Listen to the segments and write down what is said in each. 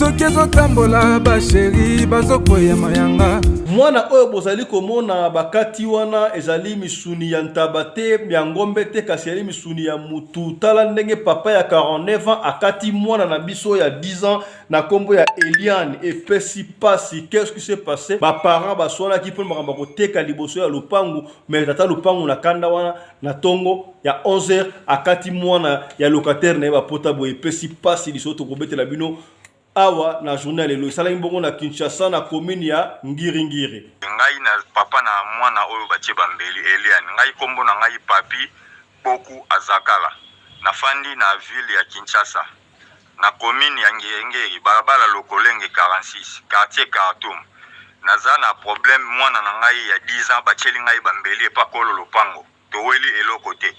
Soki ezotambola basheri bazokweya mayanga. Mwana oyo bozali komona bakati wana ezali misuni ya ntaba te, ya ngombe te, kasi ezali misuni ya mutu. Tala ndenge papa ya 49 ans akati mwana na biso ya 10 ans na kombo ya Eliane. Epesi pasi. Qu'est-ce qui s'est passé? Ba parents baswanaki mpo na makambo ya koteka liboso ya lopangu, mais tata lopangu na kanda wana na tongo ya 11h akati mwana ya locataire na ye bapota boye. Epesi pasi. Lisolo tokobetela bino awa na journée ya lelo esalaki bongo na Kinshasa, na commune ya Ngiringiri. Ngai na papa na mwana oyo batie bambeli Eliane. Ngai kombo na ngai Papi Poku Azakala. Nafandi na ville ya Kinshasa na commune ya Ngiringiri, balabala Lokolenge 46, quartier Khartoum. Naza na problème, mwana na ngai ya 10 ans batieli ngai bambeli epa kolo lopango. Toweli eloko te.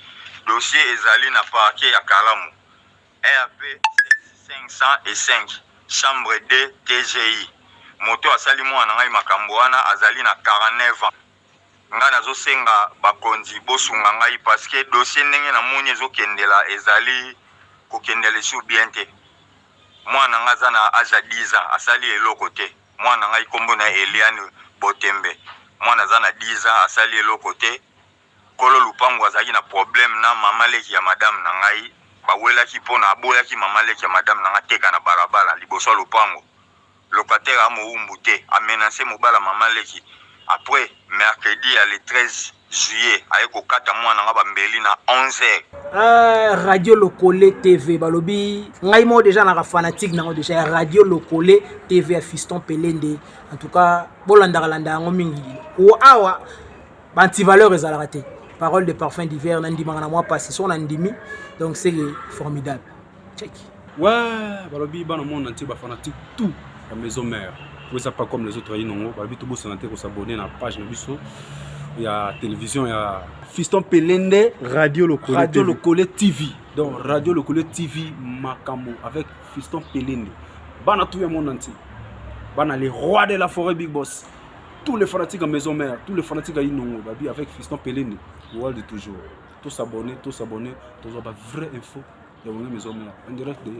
Dossier ezali na parquet ya Kalamu. RP 505 chambre 2 TGI. Moto asali mwana na ngai makambo wana azali na 49 ans. Ngai nazosenga bakonzi bosunga ngai parce que dossier ndenge namoni ezokendela ezali kokendela lisusu bien te. Mwana na ngai aza na age ya 10 ans, asali eloko te. Mwana na ngai kombo na ye Eliane Botembe. Mwana aza na 10 ans, asali eloko te. Kolo lupangu azalaki na problème na mama leki ya madame na ngai, bawelaki pona aboyaki mama leki ya madame na ngai ateka na balabala liboso ya lopango. Locataire a mowumbu te, a menacer mobala mama leki. Après mercredi ya le 13 juillet aye kokata mwana na ngai ba mbeli na 11 heures. Radio Lokole TV balobi ngai moko deja naka fanatique nango deja ya Radio Lokole TV ya Fiston Pelende. En tout cas bolandaka landa yango mingi ko awa ba antivaleur ezalaka te. Parole de parfum d'hiver na ndimaka na mwa pasi so na ndimi, donc c'est formidable. Check. Ouais, balobi bana monde entier ba fanatique tout ya maison mère. Po eza pas comme les autres inongo, balobi tobosana te ko s'abonner na page na biso ya télévision ya Fiston Pelende Radio Lokole Radio TV. Lokole TV. Donc Radio Lokole TV makambo avec Fiston Pelende. Bana tout ya monde entier. Bana les rois de la forêt Big Boss. Tous les fanatiques à maison mère, tous les fanatiques à Inongo, babi avec Fiston Pelende, World toujours. Tous s'abonner, tous s'abonner, tous avoir vraie info. Ya wenge maison mère, en direct de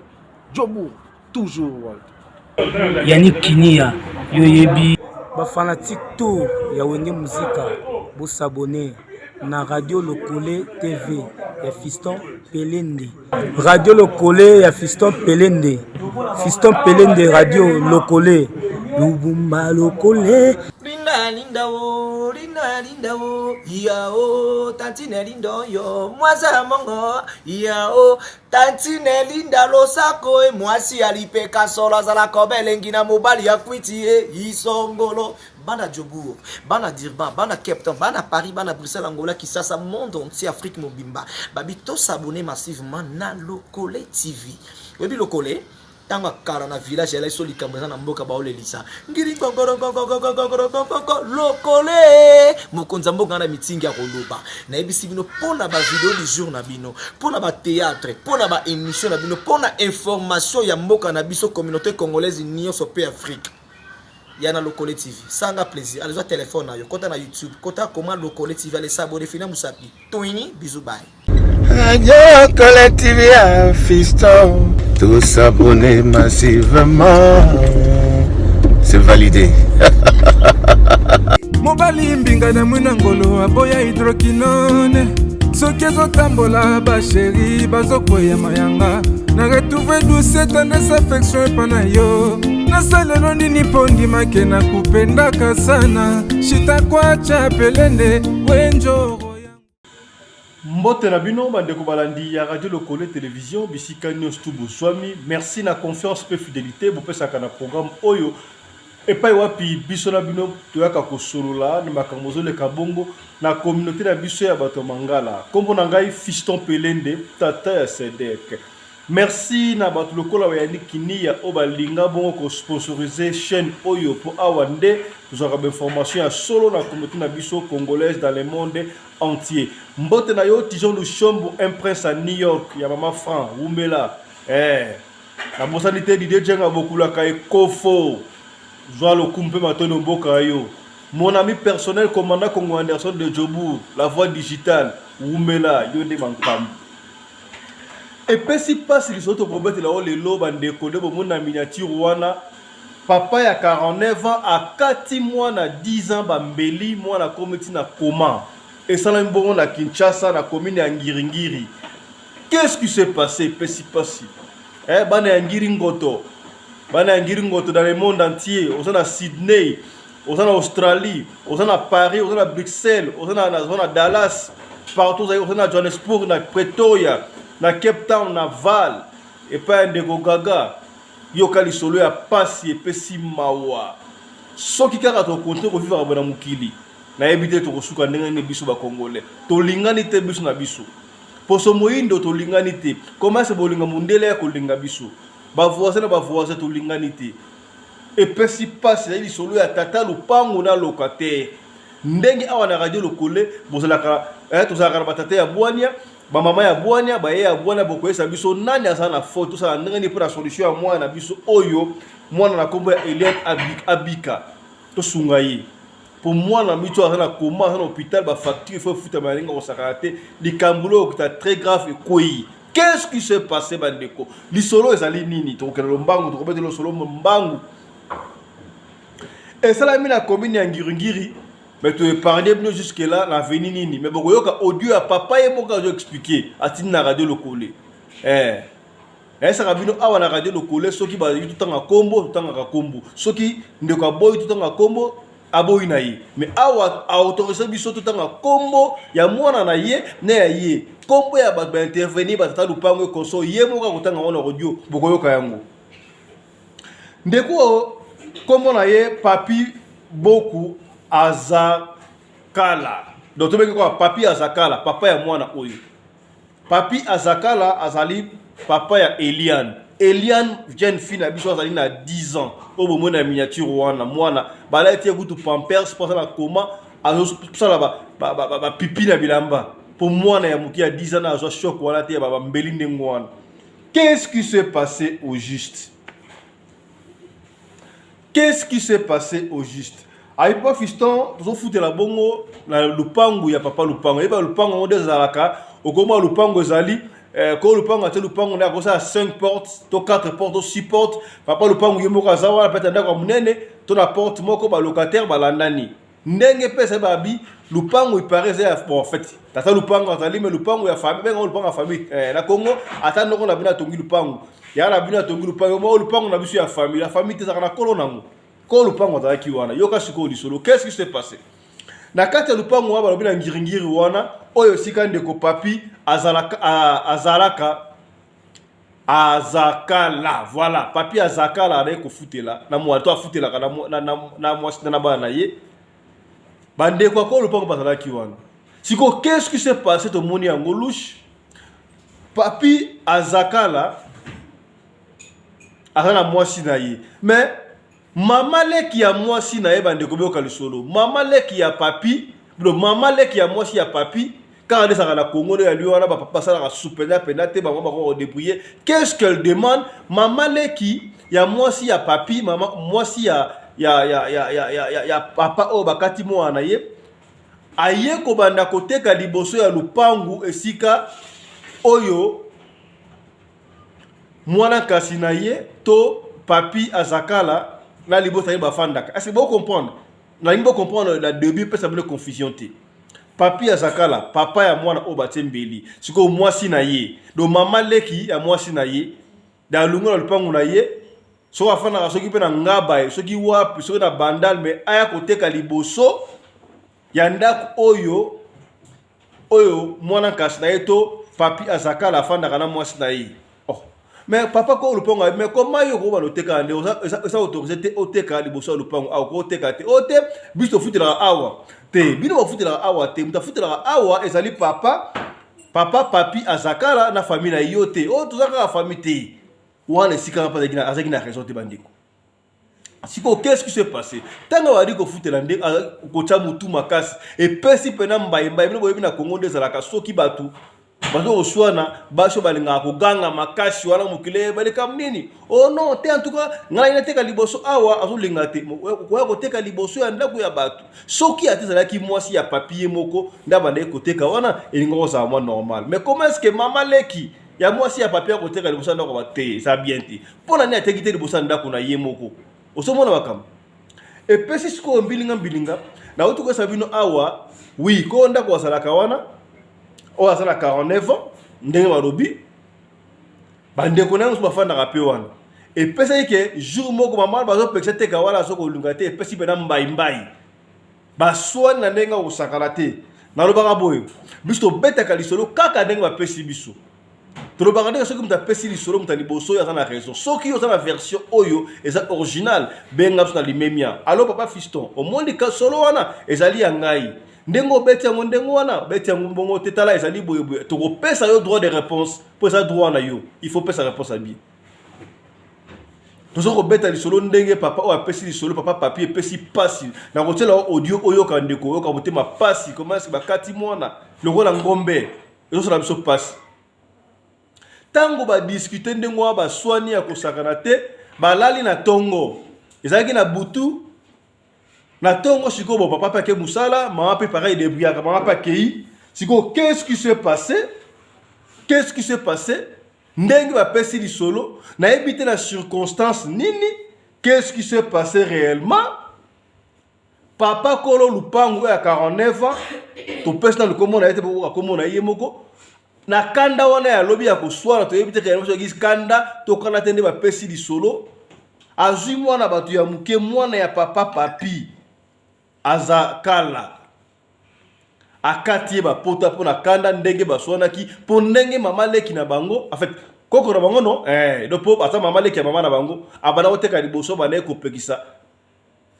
Jobourg, toujours World. Yannick Kinia, yo yebi. Ba fanatique tout ya Wenge Musica, bo s'abonner na Radio Lokole TV ya Fiston Pelende. Radio Lokole ya Fiston Pelende. Fiston Pelende Radio Lokole. Lubumba Lokole. Linda linda o, linda linda o, iya o, tantine linda oyo, mwasa mongo, iya o, tantine linda losako e, mwasi ya lipeka solo azalaka obelengi na mobali ya kwiti e, isongolo. Bana Jobourg, bana Durban, bana Cape Town, bana Paris, bana Bruxelles, Angola, Kinshasa, monde entier, Afrique mobimba. Babi to s'abonner massivement na Lokole TV. Oyebi Lokole? Tango ya kala na village elaki so likambo eza na mboka baolelisa ngiri ngongorongongongongongongongoko lokole mokonzi ya mboka na mitingi ya koloba. Nayebisi bino mpo na ba video du jour na bino, mpo na ba théâtre, mpo na ba émission na bino, mpo na information ya mboka na biso communauté congolaise nyonso pe Afrique. Ya na Lokole TV. Sanga plaisir. Allez, téléphone na yo. Kota na YouTube. Kota comment Lokole TV. Allez s'abonner. Fina musapi. Toini. Bisous bye. Radio Lokole TV, un fiston. Tous s'abonner massivement. C'est validé. Mobali mbinga na mwina ngolo aboya hydroquinone. Soki ezotambola basheri bazokweya mayanga. Na retrouve douce tendresse affection epa na yo. Nasalelo nini mpo ndimake na kupendaka sana. Shita kwacha pelende wenjoro. Mbote na bino bandeko balandi ya Radio Lokole Television bisika nyonso tu bozwami. Merci na confiance pe fidelite bopesaka na programme oyo epai wapi biso na bino toyaka kosolola na makambo ozoleka bongo na communauté na biso ya bato ya Mangala. Kombo na ngai Fiston Pelende, tata ya Sedek. Merci na bato lokola ba Yannick Kiniya oyo balinga bongo ko sponsoriser chaîne oyo po awa nde tozwaka ba information ya solo na communauté na biso congolaise dans le monde entier. Mbote na yo Tijon Lushombo, un prince à New York ya mama Franc, wumela. Nabosani te Didier Djenga Bokulaka Ekofo. Zwa lokumu pe matondo mboka yo. Mon ami personnel commandant Congo Anderson de Jobourg, la voix digitale, wumela yo nde mankambo. Epesi mpasi lisolo tokobetela o lelo bandeko nde bomoni na miniature wana papa ya 49 ans akati mwana 10 ans bambeli mwana akomi ti na coma esalami bongo na Kinshasa na commune ya Ngiringiri. Qu'est-ce qui s'est passé? Epesi mpasi eh, bana ya Ngiri Ngoto, bana ya Ngiri Ngoto dans le monde entier, oza na Sydney, oza na Australie, oza na Paris, oza na Bruxelles, oza na, oza na Dallas, partout ozali, oza na Johannesburg, na Pretoria, na Cape Town, na Val, epai ya ndeko Gaga. Yoka lisolo ya pasi epesi mawa. Soki kaka tokontinue kovivaka boye na mokili, nayebi te tokosuka ndenge nini biso ba Congolais. Tolingani te biso na biso. Poso moyindo tolingani te. Comment est-ce bolinga mundele ya kolinga biso? Ba voisin na ba voisin tolingani te. Epesi pasi ezali lisolo ya tata lupangu na locataire. Ndenge awa na radio lokole bozalaka eh, tozalaka na batata ya bwania bamama ya bwania baye ya bwania, bokoyesa biso nani aza na faute, tosala ndenge nini mpo na solution ya mwana na biso oyo mwana na nkombo ya Eliane abika, tosunga ye mpo mwana biso aza na koma, aza na hôpital, bafacture ifo efutama ya ndenge akosakana te. Likambo oyo okita très grave ekwei. Qu'est-ce qui s'est passé bandeko? Lisolo ezali nini? Tokokende lombangu, tokobetela lisolo mbangu. Esalami na commune ya Ngiringiri, mais to épargner bino jusque là na avenue nini, mais bokoyoka audio ya papa ye moko azo expliquer, atindi na radio lokole. Eh. Nayesaka bino awa na radio lokole, soki balingi totanga kombo, totangaka kombo. Soki ndeko aboyi totanga kombo, aboyi na ye. Mais awa autorise biso totanga kombo ya mwana na ye na ya ye. Kombo ya bato ba intervenir, batata lupango ekonso, ye moko akotanga yango na audio, bokoyoka yango. Ndeko kombo na ye Papi Boku Azakala. Donc tobengi kwa Papi Azakala, papa ya mwana oyo. Papi Azakala azali papa ya Eliane. Eliane jeune fille na biso azali na 10 ans. Oyo bomoni na miniature wana mwana balati ye kutu pampers mpo aza na coma, azosala bapipi na bilamba mpo mwana ya moke ya 10 ans azwa choc wana te ya bambeli ndenge wana. Qu'est-ce qui s'est passé au juste? Qu'est-ce qui s'est passé au juste? Ayi papa fiston, tozofutela bongo na lupangu ya papa lupangu. Yeba lupangu yango nde ezalaka, okoma lupangu ezali eh, ko lupangu ate lupangu nde akosala 5 portes to 4 portes to 6 portes. Papa lupangu ye moko aza wana pete ndako ya monene to na porte moko ba locataire balandani. Ndenge pe ezali babi lupangu il paraît eza ya bon en fait tata lupangu azali mais lupangu ya famille benga lupangu ya famille eh, na Congo ata noko na bino atongi lupangu ya na bino atongi lupangu mo lupangu na biso ya famille la famille te ezalaka na kolo nango kolo lupangu azalaki wana. Yoka sikoyo lisolo, qu'est-ce qui s'est passé na kati ya lupangu wana? Balobi na ngiringiri wana oyo esika ndeko Papi azalaka, azalaka Azakala, voilà, Papi Azakala azali kofutela na mwana to afutelaka na, na, na, na mwasi na bana na ye. Bandeko ya kolo lupango bazalaki wana. Sikoyo qu'est-ce qui s'est passé? Tomoni yango louche. Papi Azakala aza na mwasi na ye, mais mama leki ya mwasi na ye, bandeko boyoka lisolo, mama leki ya Papi, blo mama leki ya mwasi ya Papi, kaka nde ezalaka na Congo nde yali wana, bapapa basalaka supena pena te, bango bako kodébrouiller. Qu'est-ce qu'elle demande? Mama leki ya mwasi ya Papi, mama mwasi ya ya ya ya ya ya, ya, ya papa oyo bakati mwana na ye, aye kobanda koteka liboso ya lupangu esika oyo mwana kasi na ye to Papi Azakala na libota ye bafandaka. Est-ce que bo comprendre? Nalingi bo comprendre na début, pesa bino confusion te. Papi Azakala, papa ya mwana oyo batie mbeli, sikoyo mwasi na ye, do mama leki ya mwasi na ye, da alungo na lupangu na ye, soki afandaka soki mpe na ngaba ye soki wapi soki na Bandal, mais aya koteka liboso ya ndako oyo oyo mwana nkasi na ye to Papi Azakala afandaka na mwasi na ye. Oh. Mais papa ko lupango, mais comment yo koba loteka nde eza autorisé te oteka liboso ya lupango awa, koteka te o te biso tofutelaka awa te, bino bafutelaka awa te, moto afutelaka awa ezali papa papa Papi Azakala na famille na yo te, oyo toza kaka famille te wana esika mpe azalaki na raison te bandeko. Sikoyo qu'est-ce qui s'est passé? Ntango abandi kofutela nde kotya motu makasi, epesi mpena mbaye mbaye. Bino boyebi na Kongo nde ezalaka, soki bato bazo koswana, basi oyo balingaka koganga makasi wana, mokili baleka nini, oh non te, en tout cas ngai nateka liboso awa, azolinga te koya koteka liboso ya ndako ya bato. Soki ata ezalaki mwasi ya Papi ye moko nde abandaki koteka wana, elingi kozala mwa normal. Mais comment est-ce que mama leki Ya mwasi ya papi akoteka liboso ya ndako ba te, eza bien te. Mpo na nini ateki te liboso ya ndako na ye moko? Ozomona makambo epesi sikoyo mbilinga mbilinga. Nauti koyesa bino awa, oui, ko ndako azalaka wana oyo aza na 49 ans, ndenge balobi bandeko na ye mosusu bafandaka mpe wana. Epesaki ke jour moko mama bazopekisa teka wana, azo kolinga te, epesi mpena mbaimbai, baswani na ndenge akosakana te. Nalobaka boye, biso tobetaka lisolo kaka ndenge bapesi biso. Tolobaka ndenge soki moto apesi lisolo, moto ya liboso oyo aza na raison. Soki oza na version oyo eza original, benga biso na limemia. Alo papa Fiston, omoni ka solo wana ezali ya ngai, ndenge obeti yango ndenge wana, obeti yango bongo te, tala ezali boye boye. Tokopesa yo droit de réponse mpo eza droit na yo, il faut pesa réponse ya bien. Toza kobeta lisolo ndenge papa oyo apesi lisolo, papa Papi, epesi pasi. Na kotiela yo audio oyoka, ndeko, oyoka motema pasi. Comment bakati mwana lokola ngombe, ezosala biso pasi. Ntango badiskute ndenge wana, baswani ya kosakana te, balali na ntongo, ezalaki na butu na ntongo. Sikoyo bo papa mpe ake mosala, mama mpe pareil, débrouillaka, mama mpe akei. Sikoyo qu'est-ce qui s'est passé? Qu'est-ce qui s'est passé? Ndenge bapesi lisolo, nayebi te na circonstance nini, qu'est-ce qui s'est passé réellement. Papa kolo lupangu oyo ya 49 ans, topesi na lukombo na ye te, bokoka kombo na ye moko na kanda wana ya lobi ya koswana, toyebi te kaya soki kanda tokanda te. Nde bapesi lisolo, azwi mwana bato ya moke, mwana ya papa Papi aza kala, akati ye bapota mpo na kanda ndenge baswanaki, mpo ndenge mama leki na bango, en fait koko na bango, no donc mpo aza mama leki ya mama na bango, abanda koteka liboso, banda ye kopekisa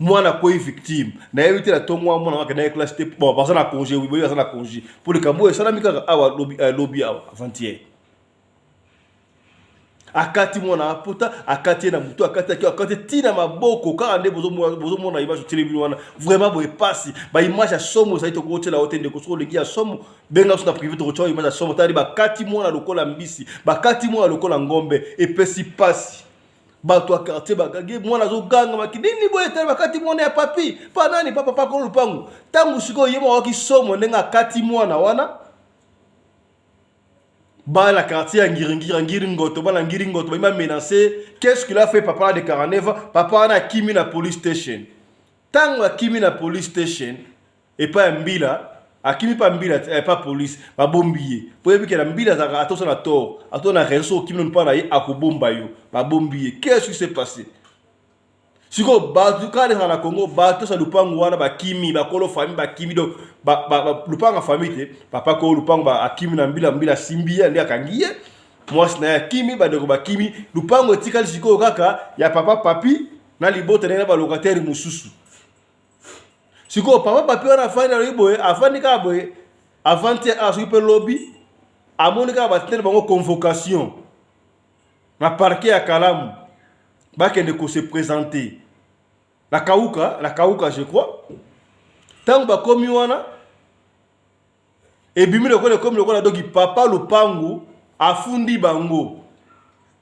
mwana koyi victime. Nayebi te na ntongo wana mwana akendaki classe te. Bon, baza na congé, oui, boye baza na congé mpo likambo oyo esalami kaka awa lobi, lobi awa avant-hier. Akati mwana apota, akati ye na motu, akati aki, akati ntina maboko kaka nde bozomona image otieli bino wana. Vraiment boye pasi, baimage ya somo ezali, tokotiela yo te ndeko. Soki olingi ya somo, benga biso na privé, tokotia image ya somo. Tali, bakati mwana lokola mbisi, bakati mwana lokola ngombe, epesi pasi. Bato ya quartier bakangi mwana, azoganga maki nini boye? Tali, bakati mwana ya papi pa nani, pa papa kolo lupangu. Ntango sikoyo ye moko akoki somo ndenge akati mwana wana, bana quartier ya Ngiringiri, Ngiri Ngoto, bana Ngiri Ngoto bayi bamenace. Qu'est-ce qu'il a fait, papa de 49 ans? Papa wana akimi na police station. Ntango akimi na police station epai ya mbila, akimi mpa mbila, epa police, babombi ye, po yebi ke na mbila azalaka atosa na tort, ato na raison. Soki okimi nanu mpa na ye, akobomba yo. Babombi ye. Qu'est-ce qui s'est passé sikoyo? Bato kaka ezala na Congo, bato sa lupangu wana bakimi, bakolo famille bakimi. Donc lupango ya famille te, papa kolo lupango akimi na mbila, mbila asimbi ye nde akangi ye, mwasi na ye akimi, bandeko bakimi, lupango etikali sikoyo kaka ya papa Papi na libota ndenge na balocataire mosusu. Sikoyo papa Papi wana afandi, alobi boye, afandi kaka boye avant-hier awa, soki mpe lobi, amoni kaka batindeli bango convocation na parquet ya Kalamu, bakende kose présenter na Kauka, na Kauka je crois. Ntango bakomi wana, ebimi lokola, ekomi lokola doki papa lupangu afundi bango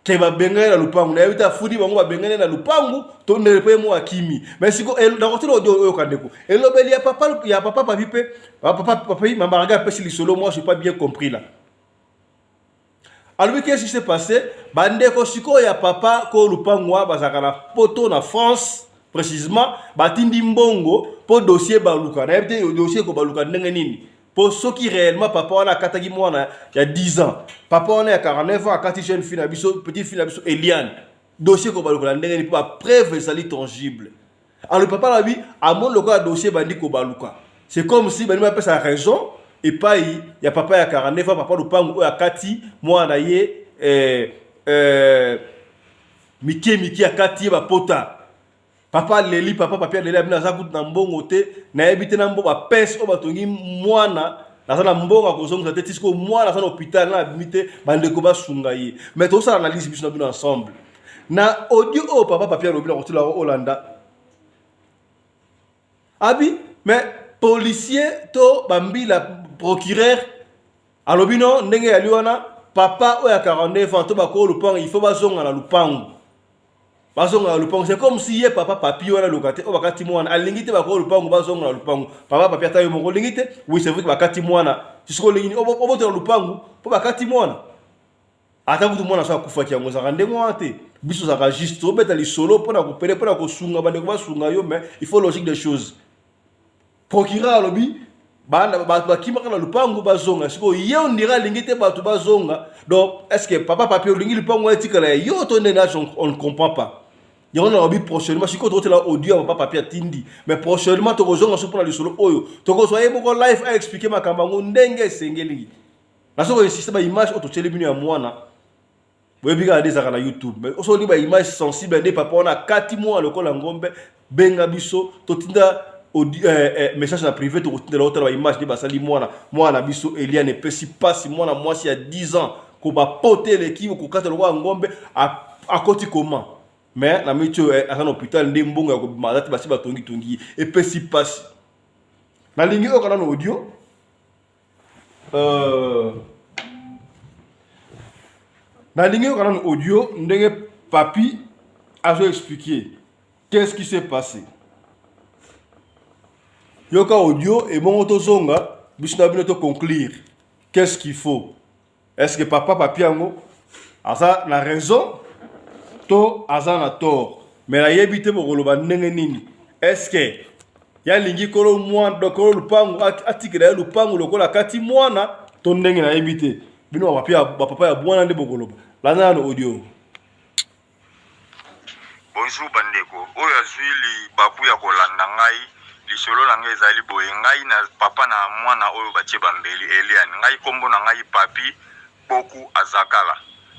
ke babengani na lupangu. Nayebi te afundi bango babengani na lupangu to ndele mpo ye mo akimi. Mais siko nakotela audio oyoka ndeko elobeli ya papa Papi mpe papa Papi Mamaraga apesi lisolo. Moi, je pas bien compris là. Alobi qu'est-ce qui s'est passé? Bandeko sikoyo ya papa ko lupangu wana bazalaka na poto, na France précisément, batindi mbongo mpo dossier baluka. Nayebi te dossier ekobaluka ndenge nini, mpo soki réellement papa wana akataki mwana ya 10 ans, papa wana ya 49 ans akati jeune fille na biso, petite fille na biso Eliane, dossier ekobaluka na ndenge nini, mpo bapreuve ezali tangible. Alors papa alobi amoni lokola dossier ebandi kobaluka, c'est comme si bandi bapesa raison epai ya papa ya 49 ans, papa lupangu oyo akati mwana na ye mike mike, akati ye bapota. Papa aleli, papa Papi aleli, abino aza kutu na mbongo te, nayebi te na mbo bapese oyo batongi mwana, naza na mbongo akozongisa te. Ti sikoyo mwana aza na hôpital na abimi te, bandeko basunga ye. Mais tozosala analyse biso na bino ensemble na audio oyo papa Papi alobi na kotila olanda. Abi mais policier to bambila procureur alobi no ndenge yali wana, papa oyo ya 49 ans to bakolo lupango, il faut bazonga na lupango, bazonga na lupango. C'est comme si ye papa Papi wana aloka te oyo bakati mwana, alingi te bakolo lupango bazonga na lupango. Papa Papi, ata yo moko olingi te. Oui, c'est vrai que bakati mwana, sikoyo olingi obotela lupango mpo bakati mwana? Ata kutu mwana so akufaki yango ezalaka ndenge wana te. Biso ozalaka juste tobeta lisolo mpo na kopele mpo na kosunga bandeko basunga yo, mais il faut logique des choses. Procureur alobi bato bakimaka na lupangu bazonga. Sikoyo ye ondira alingi te bato bazonga. Donc est ce que papa papi olingi lupangu wana etikala ya yo to ndenge? On ne comprend pas. Yango nalobi prochainement, sikoyo tokotela audio ya papa papi atindi, mais prochainement tokozonga so mpona lisolo oyo, tokozwa ye moko live aexpliquer makambo yango ndenge esengeli. Nazo koinsiste, baimage oyo totieli bino ya mwana, boyebi kaka nde ezalaka na YouTube, mais soki olingi baimage sensible nde papa wana akati mwana lokola ngombe, benga biso, totinda message na privé, tokotindela otala baimage nde basali mwana. Mwana na biso Eliane, epesi mpasi, mwana mwasi ya 10 ans, kobapote eleki, kokata lokola ngombe, akoti koma. Mais na miti oyo aza na hôpital nde mbongo ya kobima aza te, basi batongitongi ye, epesi mpasi. Nalingi oyoka nano audio. Nalingi yoka nano audio ndenge papi azo expliquer qu'est-ce qui s'est passé. Yoka audio, ebongo tozonga biso na bino toconclure qu'est-ce qu'il faut. Est-ce que papa papi yango aza na raison to aza na tort? Mais nayebi te bokoloba ndenge nini. Est-ce que yalingi kolo mwana, kolo lupangu atikela ye lupangu lokola kati mwana to ndenge? Nayebi te, bino bapapa ya bwana nde bokoloba. Landa nano audio. Bonjour bandeko oyo azwi libaku ya kolanda ngai. Lisolo na ngai ezali boye: ngai na papa na mwana oyo batie bambeli, Eliane. Ngai nkombo na ngai Papi Boku Azakala,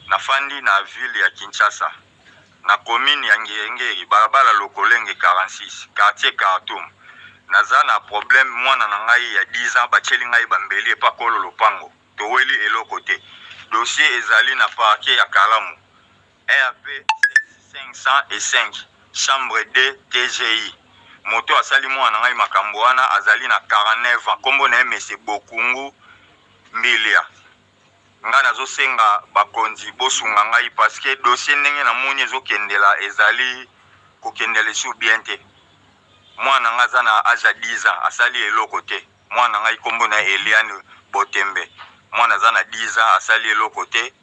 nafandi na ville ya Kinshasa, na commune ya Ngerengeri, balabala Lokolenge 46, quartier Khartoum. Naza na problème, mwana na ngai ya 10 ans batieli ngai bambeli epa kolo lopango, toweli eloko te. Dossier ezali na parquet ya Kalamu, RP 505, chambre 2, TGI. Moto asali mwana na ngai makambo wana azali na 49 ans, nkombo na ye Mese Bokungu Mbilia. Ngai nazosenga bakonzi bosunga ngai, parce que dossier ndenge namoni ezokendela, ezali kokendela esu bien te. Mwana na ngai aza na age ya 10 ans, asali eloko te. Mwana na ngai nkombo na ye Eliane Botembe. Mwana aza na 10 ans, asali eloko te.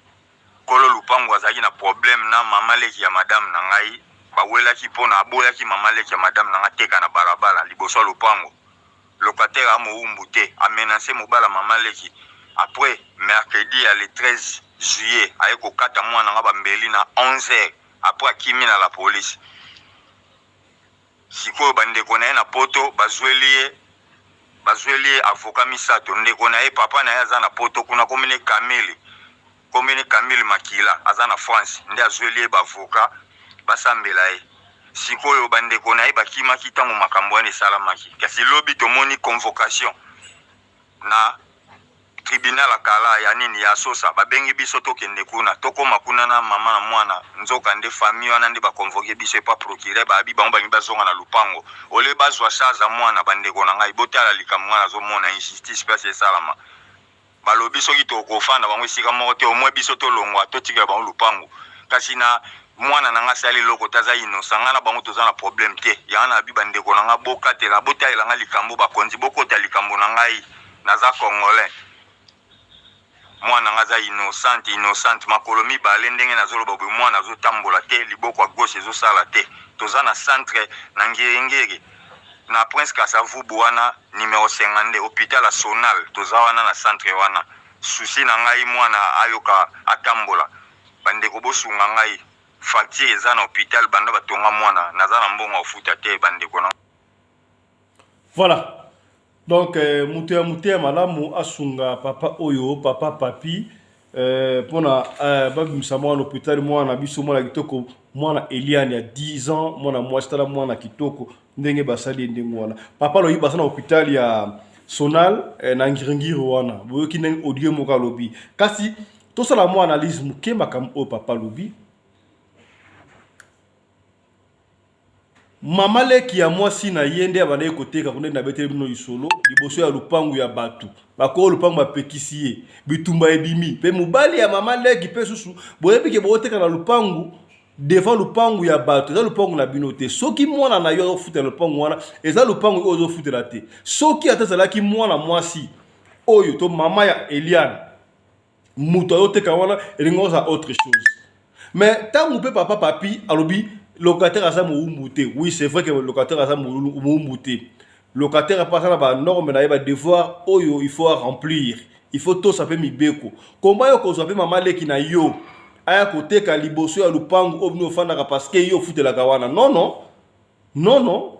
Nkolo lupangu azalaki na problème na mama leki ya madame na ngai, bawelaki mpona aboyaki mama leki ya madame na ngai teka na balabala liboso ya lopango. Locataire amowumbu te, amenace mobala mama leki. Après, mercredi ya le 13 juillet, aye kokata mwana nga bambeli na 11 heures. Après akimi na la police. Sikoyo bandeko na ye na poto bazweli ye avocat misato. Ndeko na ye, papa na ye aza na poto kuna, komini Camille, komini Camille Makila, aza na France, nde azweli ye baavocat basambela ye. Sikoyo bandeko na ye bakimaki ntango makambo wana esalamaki. Kasi lobi tomoni convocation na tribunal ya kala ya nini ya Sosa, babengi biso tokende kuna. Tokóma kuna na mama na mwana, nzoka nde famille wana nde baconvoquer biso epa procureur. Bayabi bango balingi bazonga na lupango ole bazwa charge ya mwana. Bandeko na ngai, botala likambo ngai nazomona, injustice place esalama. Balobi soki tokofanda bango esika moko te, omwe biso tolongwa, totikela bango lupango. Kasi na mwana na nga asali eloko te, aza innocent. Ngai na bango toza na problème te. Yango na bi bandeko na nga, bokatela, botalela nga likambo. Bakonzi, bokota likambo na ngai, naza congolais. Mwana nga aza innocente, innocente, makolo mibale ndenge nazoloba boye, mwana azotambola te, liboko ya gauche ezosala te. Toza na centre na Ngerengere, na Prince Kasavubu wana, numero 52, hôpital ya Sonal. Toza wana na centre wana. Souci na ngai, mwana ayoka, atambola. Bandeko, bosunga ngai, facture eza na hôpital banda batonga mwana, naza na mbongo afuta te, bandeko na. Voilà, donc moto ya motema malamu asunga papa oyo, papa papi, mpona babimisa mwana hôpital. Mwana biso, mwana kitoko, mwana Eliane ya 10 ans, mwana mwasi. Tala mwana kitoko ndenge basali ye ndenge wana. Papa alobi baza na hôpital ya Sonal na Ngiringiri wana. Boyoki ndenge audio moko alobi. Kasi tosala mwa analyse moke makambo oyo papa alobi. Mama leki ya mwasi na ye nde abandaki koteka kuna, nabeteli bino lisolo, liboso ya lupangu ya bato. Bakolo lupangu bapekisi ye, bitumba ebimi. Mpe mobali ya mama leki mpe susu, boyebi ke booteka na lupangu, devant lupangu ya bato, eza lupangu na bino te. Soki mwana na yo azofutela lupangu wana, eza lupangu oyo ozofutela te. Soki ata ezalaki mwana mwasi oyo to mama ya Eliane. Moto azoteka wana elingi ozala autre chose. Mais ntango mpe papa Papi alobi locataire aza mowumbu te, oui, c'est vrai que locataire aza mowumbu te. Locataire mpe aza na banorme na ye, badevoir oyo il faut remplir, il faut tosa mpe mibeko. Koma yo kozwa mpe mama leki na yo aya koteka liboso ya lupangu oyo bino ofandaka parce que yo ofutelaka wana, non, non, non, non.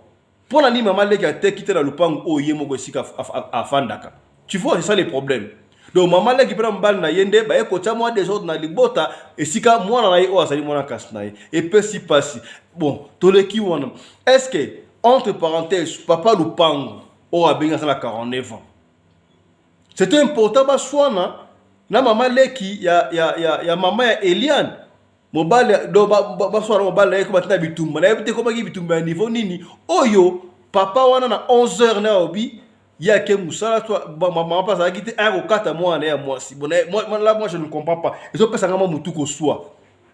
Mpo na nini mama leki ateki te na lupangu oyo ye moko esika afandaka? Tu vois, c'est ça le problème. Donc mama leki mpe na mobali na ye nde baye kotia mwa désordre na libota esika mwana na ye oyo azali mwana kasi na ye. Epesi mpasi. Bon, toleki wana. Est ce que, entre parenthèses, papa lupangu oyo abengi aza na 49 ans, c'était important baswana na mama leki ya mama ya Eliane? Mobali do baswana, mobali na ye ko batina bitumba, nayebi te komaki bitumba ya niveau nini oyo. Papa wana na 11 heures na obi ye ake mosala, mama mpe azalaki te, aya kokata mwana ya mwasi. Bon, là, moi, je ne comprends pas. Ezopesa nga mwa motu koswa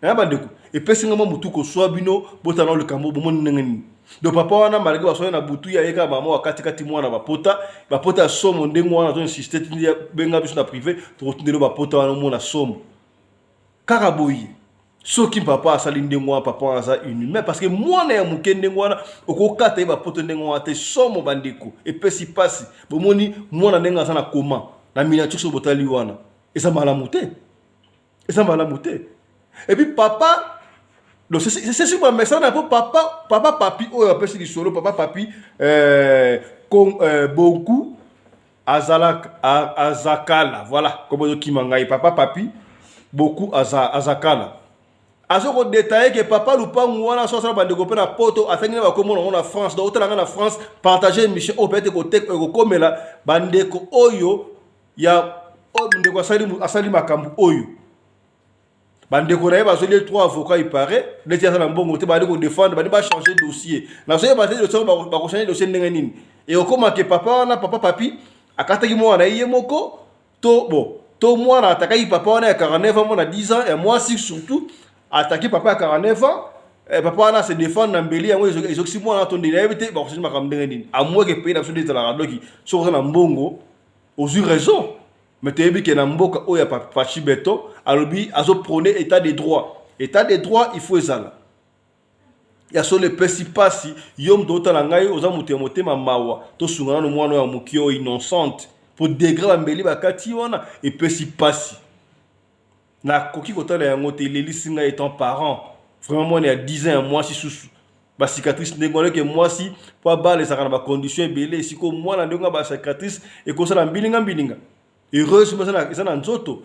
ya bandeko, epesi nga mwa motu koswa. Bino botala likambo, bomoni ndenge nini? Donc papa wana, malgré baswani na butu, ye ayeka mama wakatikati mwana bapota, bapota ya somo ndenge wana. Azo insiste, tindi, benga biso na privé, tokotindeli bapota wana, omona somo kaka boye. Soki papa asali ndenge wana, papa wana aza inhumain, parce que mwana ya moke ndenge wana okokata ye bapoto ndenge wana te. Somo bandeko, epesi mpasi. Bomoni mwana ndenge aza na koma na miniature, soki botali wana, eza malamu te, eza malamu te. Et puis papa, donc c'est sur message na po papa Papi oyo apesi lisolo, papa Papi Bonku azalaka azakala, voilà kombo ezokima ngai. Papa Papi Boku azakala azo kodétailler ke papa lupangu wana so asala bandeko mpe na poto, atangi na bakomona yango na France. Donc otala nga na France, partage émission oyo, peut-être ekokomela bandeko oyo ya oyo ndeko asali makambo oyo. Bandeko na ye bazoli trois avocats, il paraît neti aza na mbongo te, bali kodéfendre, bali bachanger dossier. Nazoyeba te dossier, bakochange dossier ndenge nini ekokóma ke papa wana, papa Papi, akataki mwana na ye ye moko to bon to mwana atakaki papa wana ya 49 ans, mwana 10 ans ya mwasi surtout ataki papa ya 49 ans. Papa wana se défendre na mbeli yango ezokisi mwana to ndenge, nayebi te bakochange makambo ndenge nini. Amweke pays na biso nde ezalaka doki, soki oza na mbongo ozwi raison. Mais toyebi ke na mboka oyo ya Fatshi Béton, alobi azoprône état de droit. État de droit, il faut ezala ya solo. Epesi mpasi. Yo moto otala ngai, oza moto ya motema mawa, tosunga nano mwana oyo ya moki oyo innocente, po degré bambeli bakati wana epesi mpasi. Nakoki kotala yango te, elelisi ngai étant parent. Vraiment, mwana ya 10 ans ya mwasi susu, bacicatrice ndenge wana, ke mwasi mpo abala ezalaka na bacondition ebele. Sikoyo mwana ndenge wana, bacicatrice ekosala mbilinga mbilinga. Heureusement eza na nzoto,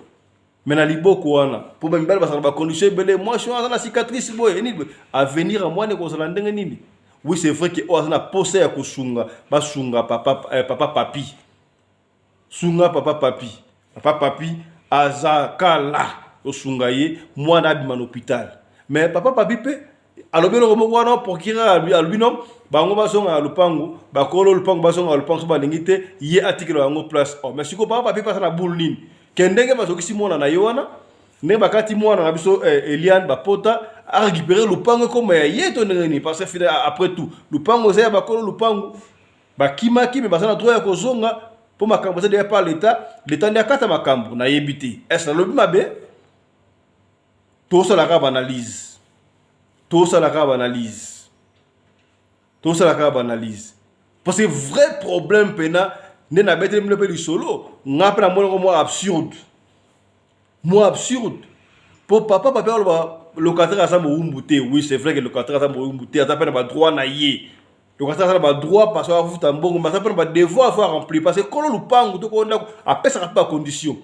mais na liboko wana, mpo bamibali bazala na bacondition ebele. Mwasi wana aza na cicatrice boye, nini boye, avenir ya mwana ekozala ndenge nini? Oui, c'est vrai ke oyo aza na posa ya kosunga, basunga papa Papi. Sunga papa Papi, papa Papi aza kala, osunga ye, mwana abima na hôpital. Mais papa Papi mpe alobi eloko moko wana, procureur alobi non, bango bazonga na lupangu, bakolo lupangu bazonga na lupangu. So balingi te, ye atikela yango place. Oh, mais sikoyo papa Papi mpasa na bulu nini ke ndenge bazokisi mwana na ye wana, ndenge bakati mwana na biso Eliane bapota, arécupérer lupango ekoma ya ye to ndenge nini? Parce que après tout, lupango eza ya bakolo lupangu. Bakimaki, mais baza na droit ya kozonga, mpo makambo eza deya par l'état, l'état nde akata makambo. Nayebi te est nalobi mabe. Tosalaka baanalyse, tosalaka baanalyse, tosalaka baanalyse, parce que vrai problème mpena nde nabeteli bino mpe lisolo. Nga mpe namoni yango mwa absurde, mwa absurde, po papa aloba locataire aza mowumbu te. Oui, c'est vrai que locataire aza mowumbu te, aza mpe na badroit na ye. Locataire aza na badroit parce que afuta mbongo, mais aza mpe na badevoir faut remplir, parce que kolo lupangu to kolo ndako apesaka mpe bacondition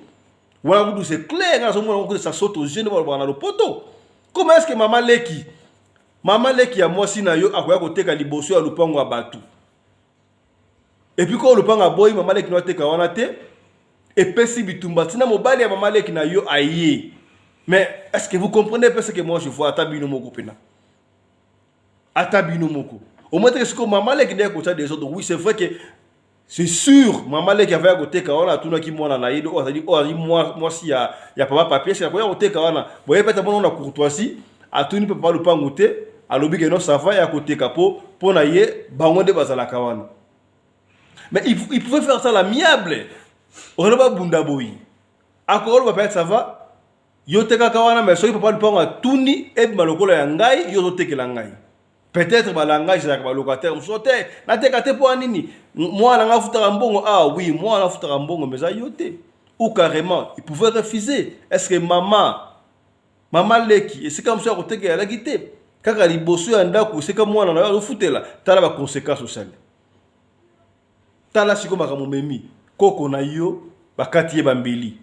wana. Kutu c'est clair, nga nazomona ngo, ça saute aux yeux nde balobaka na lopoto. Comment est ce que mama leki ya mwasi na yo akoya koteka liboso ya lupango ya bato? Et puis kolo lupango aboyi mama leki no ateka wana te, epesi bitumba ntina mobali ya mama leki na yo aye. Mais est ce que vous comprenez mpe ce que moi je vois? Ata bino moko mpena, ata bino moko au moins teke sikoyo mama leki nde akotya désordre. Oui, c'est vrai que c'est sûr, mama leki avaya koteka wana, atunaki mwana na ye oyo azali mwasi ya papa Papi: ese akoya koteka wana boye? Pete mona na courtoisie, atuni mpe papa lupangu te, alobi ke non, ça va, ya koteka mpo na ye, bango nde bazalaka wana. Mais il pouvait faire ça l'amiable, okende babunda boye. Akoloba peut-être ça va, yo tekaka wana, mais soki papa lupango atuni, ebima lokola ya ngai, yo ozotekela ngai. Peut-être ba langage ezalaka ba locataire mosusu te, nateka te mpo ya nini, mwana ngai afutaka mbongo. Ah oui, mwana afutaka mbongo, mais eza yo te. Ou carrément il pouvait refuser. Est-ce que mama leki, esika mosusu ya kotekela alaki te, kaka liboso ya ndako esika mwana na yo azofutela? Tala baconséquence osali. Tala sikoyo makambo memi koko na yo, bakati ye bambeli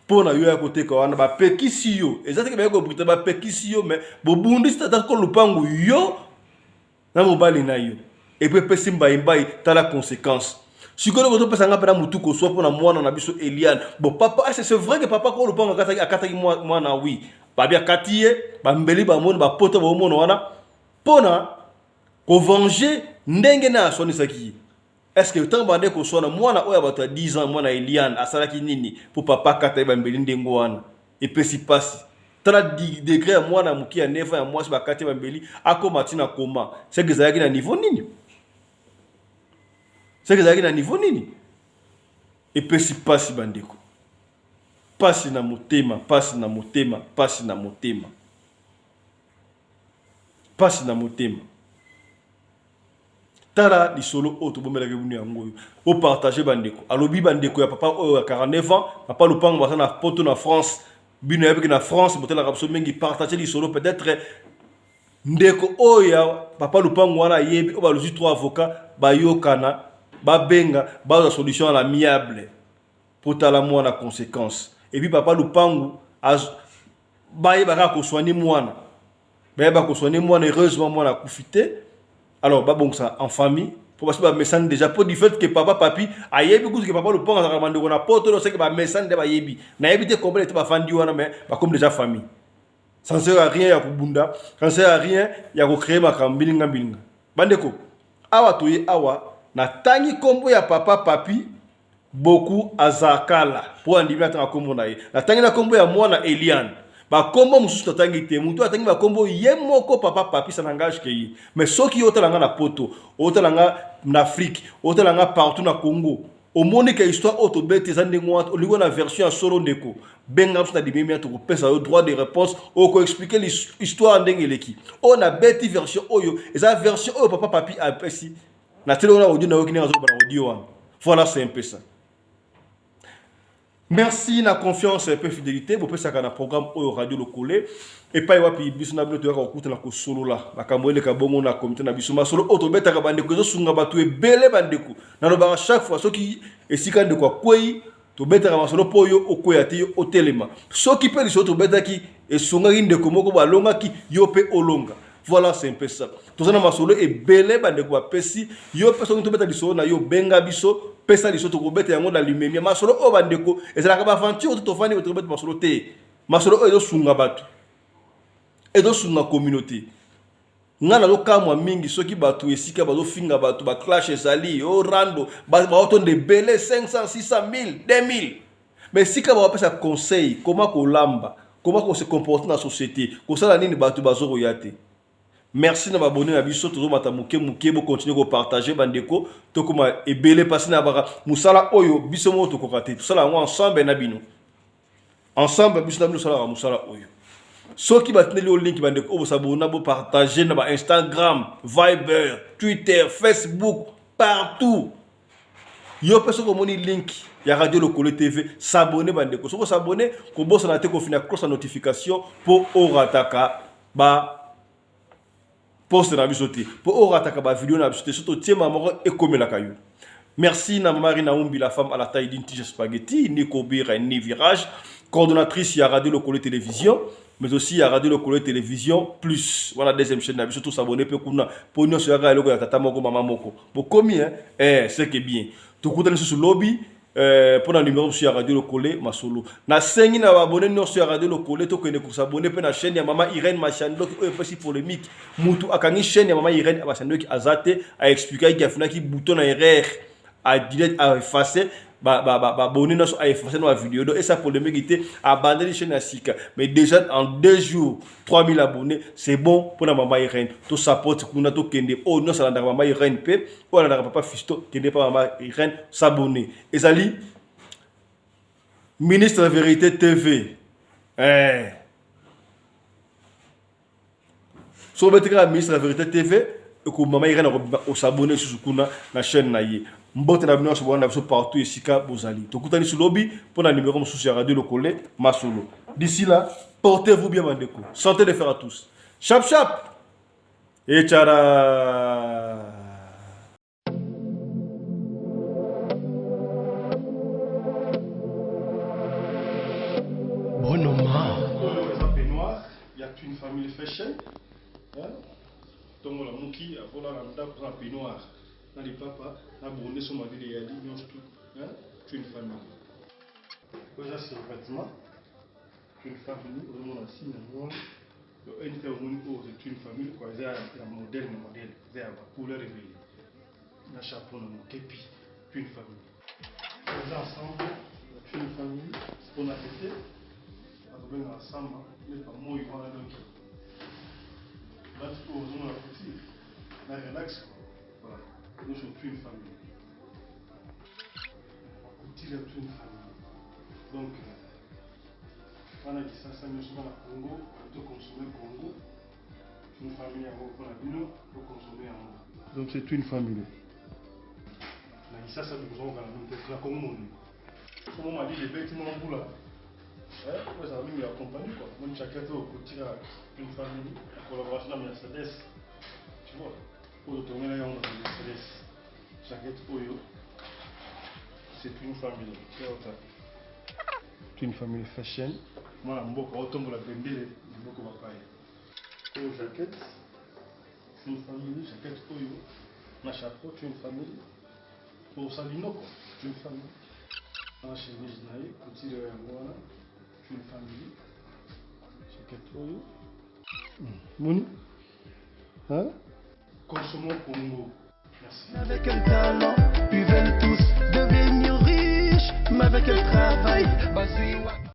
mpo na yo ya koteka wana. Bapekisi yo, eza teke baye kobrita, bapekisi yo, mais bobundisi tata ko lupangu, yo na mobali na yo, et puis epesi mbaimbai. Tala conséquence sikoyo kozopesa nga mpena motu koswa mpona mwana na biso Eliane. Bon, papa, c'est vrai que papa ko lupango akataki, akataki mwana. Oui, babi akati ye bambeli, bamoni bapota, baomona wana mpona kovenger ndenge na aswanisaki ye. Est ce que ntango bande koswana, mwana oyo ya bato ya 10 ans, mwana Eliane, asalaki nini mpo papa akata ye bambeli ndenge wana? Epesi mpasi. Tala degré ya mwana moke ya 9 ans ya mwasi, bakati ye bambeli, akóma ntina koma. Seke ezalaki na niveau nini? Seke ezalaki na niveau nini? Epesi mpasi, bandeko, mpasi na motema, mpasi na motema, mpasi na motema, mpasi na motema. Tala lisolo oyo tobombelaki bino, yango oyo opartage. Bandeko, alobi bandeko ya papa oyo ya 49 ans, papa lupango, baza na Poto, na France. Bino yebiki na France, botalaka biso mingi, partage lisolo. Peut-être ndeko oyo ya papa lupango wana ayebi oyo baluzwi trois avocat, bayokana, babenga, bazwa solution à l'amiable po tala mwana conséquence. Et puis papa lupangu bayeba kaka koswani mwana, bayeba koswani mwana. Heureusement mwana akufi te. Alors babongisa en famille, po basi bamesani déjà, po du fait que papa Papi ayebi kutu ke papa lupango azalaka bandeko na Poto, to seke bamesani nde bayebi. Nayebi te combien ete bafandi wana, mais bakomi déjà famille. Ça ne sert à rien ya kobunda, ça ne sert à rien ya kocréer makambo mbilinga mbilinga. Bandeko, awa toye awa, natangi nkombo ya papa Papi Boku Azakala mpo andimi natanga nkombo na ye. Natangi na nkombo ya mwana Eliane, bakombo mosusu natangi te. Motu atangi bakombo ye moko papa Papi, ça n'engage que ye. Mais soki otala nga na Poto, otala nga na Afrique, otala nga partout na Congo, omoni ke histoire oyo tobeti eza ndenge wana, olingi na version ya solo, ndeko, benga biso na limemia, tokopesa yo droit de réponse, okoexpliquer histoire ndenge eleki. Oyo nabeti version oyo eza version oyo papa Papi apesi. Natieli wana audio, nayoki ndenge azoloba na audio wana. Voilà, c'est un peu ça. Merci na confiance mpe fidélité bopesaka na programme oyo Radio Lokole, epai wapi biso na bino toyaka kokutana, kosolola makambo eleka bongo na komite na biso. Masolo oyo tobetaka, bandeko, ezosunga bato ebele. Bandeko, nalobaka chaque fois, soki esika ndeko akwei, tobetaka masolo mpo oyo okweya te, yo otelema. Soki mpe lisolo tobetaki esungaki ndeko moko, balongaki, yo mpe olonga. Voilà, c'est un peu ça. Toza na masolo ebele bandeko bapesi. Yo mpe soki tobeta lisolo na yo, benga biso, pesa lisolo, tokobeta yango na limemia. Masolo oyo, bandeko, ezalaka baaventure to tofandi, tokobeta masolo te. Masolo oyo ezosunga bato, ezosunga communauté. Ngai nazokamwa mingi soki bato esika bazofinga bato, baclash ezali o rando, baotonda ebele, 500, 600, 1000, 2000, mais esika bapesa conseil koma kolamba, koma kose comporter na société, kosala nini, bato bazokoya te. Merci na babone na biso, tozomata moke moke. Bocontinuer kopartager, bandeko, tokóma ebele. Mpasi na baka mosala oyo biso moko tokoka te, tosala yango ensemble na bino, ensemble biso na bino tosalaka mosala oyo. Soki batindeli yo link, bandeko oyo bosabona, bopartage na baInstagram, Viber, Twitter, Facebook, partout. Yo mpe soki omoni link ya Radio Lokolo TV, s'abonner. Bandeko, soki osabonner, kobosana te kofina cloche ya notification mpo orataka ba poste na biso te, mpo orataka bavideo na biso te. So totiema moko, ekomelaka yo. Merci na Marie Naumbi, la femme à la taille d'une tige spaghetti, ni courbure ni virage, coordonnatrice ya Radio Lokolo Télévision, mais aussi ya Radio Lokolo Télévision Plus. Voilà, deuxième chaîne na biso, tous abonné pe kuna po nyonso yaka eloko ya tata moko, mama moko. Bokomi hein, eh, c'est que bien. Tokutani susu lobi mpona numéro mosusu ya Radio Lokole Masolo. Nasengi na baabonnés nyonso ya Radio Lokole, tokende kosabonner mpe na chaîne ya mama Irene Machandoki oyo epesi polémique. Mutu akangi chaîne ya mama Irene Machandoki aza te, aexpliquaki, afinaki bouton na erreur, adelete, aefface baabonnés nyonso, aefface na bavideo. Donc esa polémique te, abandeli chaîne ya sika, mais déjà en 2 jours 3000 abonnés, c'est bon mpona mama Irene. Tosupporte kuna, tokende. Oyo nyonso alandaka mama Irene mpe oyo alandaka papa Fisto, kende mpa mama Irene, s'abonner. Ezali Ministre ya Verite TV. Eh. Soki obeti kaka Ministre ya Verite TV, ekomama Irène akobima osabone lisusu kuna na chaîne na ye. Mbote na bino nyonso bolanda biso partout esika bozali. Tokutani su lobi mpo na numero mosusu ya Radio Lokole Masolo. D'ici là, portez-vous bien bandeko. Santé de fer à tous. Chap chap. Echara. Bonoma. Eza peignoir ya Twin Family Fashion. Tongo la muki avola na ndako na peignoir na lipapa na bonde so malili eyali nyonso tout Twin Family. Oyo eza survêtement Twin Family ozomona signe yango wana. Donc NK omoni oyo c'est Twin Family quoi eza ya modèle na modèle eza ya ba couleur ebele. Na chapeau na mokepi Twin Family. Eza ensemble ya Twin Family mpona ete bakobengaka samba nde bamoi wana donc lati oyo ozomona couture na relax quoi. Voilà, nyonso Twin Family. Couture ya Twin Family. Donc bana Kisasa nyonso bana Congo to consommer Congo Twin Family yango mpona bino to consommer yango. Donc c'est Twin Family. Na Kisasa bokozonga na bino te na Congo mobimba. Somo malili ebeti mwa mbula oyo ezala mingi ya compagnie quoi. Moni jacket oyo couture ya Twin Family en collaboration na Mercedes. Tu vois? Oyo totongela yango na Mercedes. Jacket oyo c'est Twin Family. Twin Family Fashion. Mwana mboka otombola bendele na mboka bapaya. Oyo jacket Twin Family, jacket oyo na chapeau Twin Family. Pour linoko Twin Family. Na chemise na ye couture yango wana Twin Family. Jacket oyo. Moni? Hein? Consommons Congo. Merci. Avec quel talent ils veulent tous devenir riches, mais avec quel travail? Bazui wa-